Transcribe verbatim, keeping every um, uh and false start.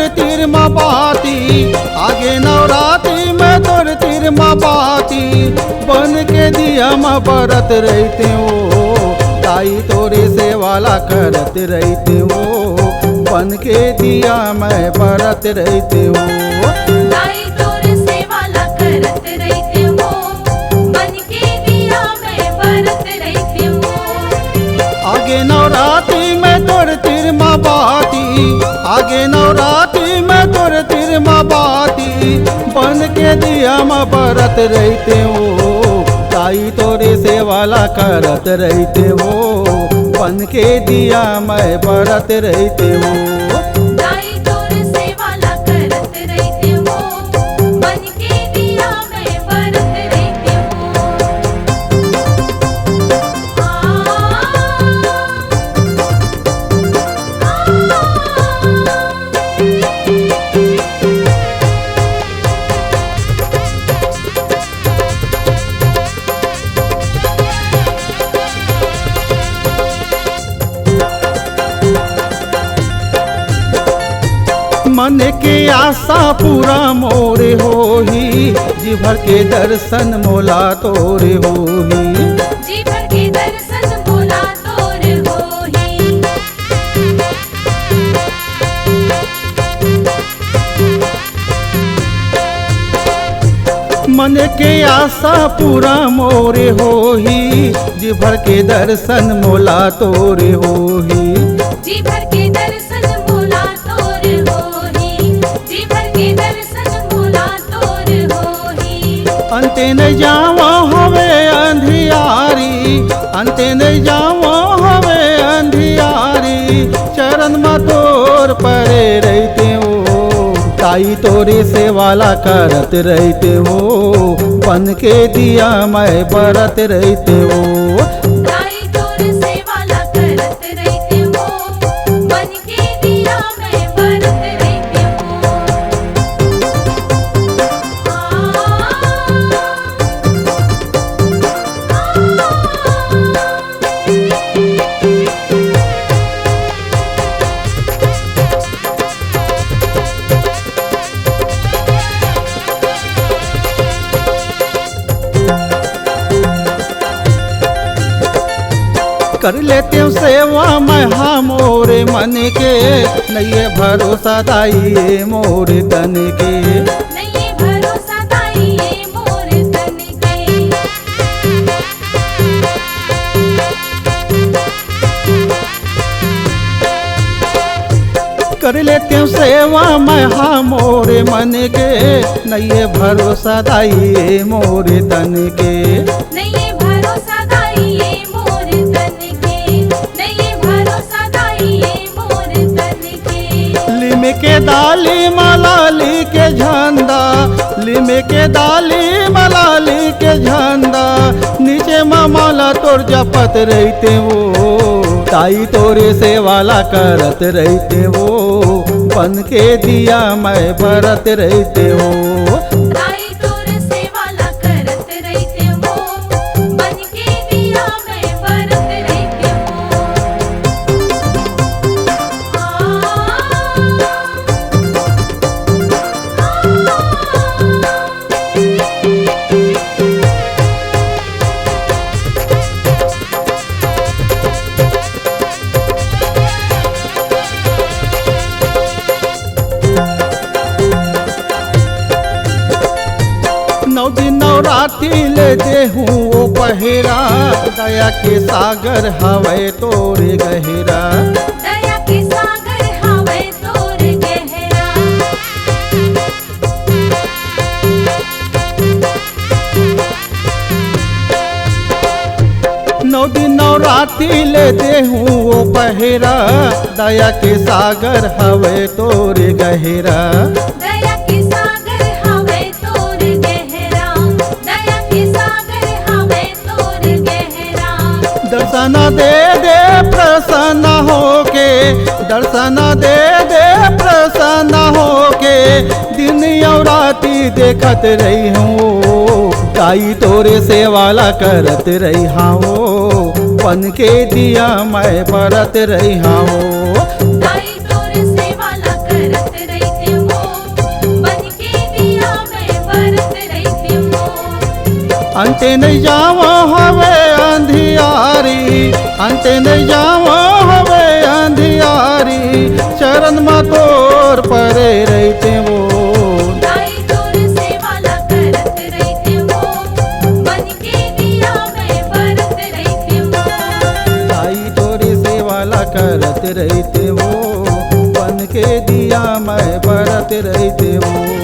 तीर म बाती, आगे नवराती में तोर तीर म बाती, बन के दिया म बरत रहितेंव। ताई तोरे सेवा ला करत रहितेंव, बन के दिया म बरत रहितेंव। ताई तोर सेवा ला करत रहितेंव, बन के दिया म बरत रहितेंव। आगे नवराती में तोर तीर म बाती, आगे नवराती में तोर तीर म बाती, बन के दिया म बरत रहितेंव। ताई तोरे सेवा ला करत रहितेंव, बन के दिया म बरत रहितेंव। ताई तोर सेवा ला करत रहितेंव, बन के दिया म बरत रहितेंव। आ, आ, आ। मन के आशा पूरा मोरे होही, जी भर के दर्शन मोला तोरे होही। जी भर के दर्शन मोला तोरे होही। मन के आशा पूरा मोरे होही, जी भर के दर्शन मोला तोरे होही। जी भर के दर्शन मोला तोरे होही, जी भर के दर्शन मोला तोरे होही। अंते नइ जावं हवे अंधियारी, अंते नइ जावं हवे अंधियारी, चरण म तोर परे रहितेंव। ताई तोरे सेवा ला करत रहितेंव, बन के दिया म बरत रहितेंव। ताई तोर सेवा ला करत रहितेंव, बन के दिया म बरत रहितेंव। आ, आ। कर लेतेंव सेवा मैं हा मोरे मन के, नइये भरोसा दाई ए मोरे तन के। नइये भरोसा दाई ए मोरे तन के। कर लेतेंव सेवा मैं हा मोरे मन के, नइये भरोसा दाई ए मोरे तन के। नइये भरोसा दाई ए मोरे तन के, नइये भरोसा दाई ए मोरे तन के। लिम के दाली म लाली के झंडा, लिम के दाली म लाली के झंडा, नीचे म माला तोर जपत रहितेंव। ताई तोरे सेवा ला करत रहितेंव, बन के दिया मैं बरत रहितेंव। ताई तोर सेवा ला करत रहितेंव, बन के दिया मैं बरत रहितेंव। आ, आ, आ। नौ दिन नवराती ले देहूं ओ पहेरा, दया के सागर हवय तोरे गहेरा। दया के सागर हवय तोरे गहेरा। नौ दिन नवराती ले देहूं ओ पहेरा, दया के सागर हवय तोरे गहेरा। दया के सागर हवय तोरे गहेरा, दया के सागर हवय तोरे गहेरा। दर्शन दे दे प्रसन्न होके, दर्शन दे दे प्रसन्न होके, दिन अउ राती देखत रहिहूं। ताई तोरे सेवा ला करत रहिहूं, बन के दिया मैं बरत रहिहूं। ताई तोरे सेवा ला करत रहिहूं। अंते नइ जावं हवे अंधियारी, अंते नइ जावं हवे अंधियारी, चरण म तोर परे रहितेंव। दाई तोर सेवा ला करत रहितेंव, बन के दिया मैं बरत रहितेंव। दाई तोर सेवा ला करत रहितेंव, बन के दिया मैं बरत रहितेंव।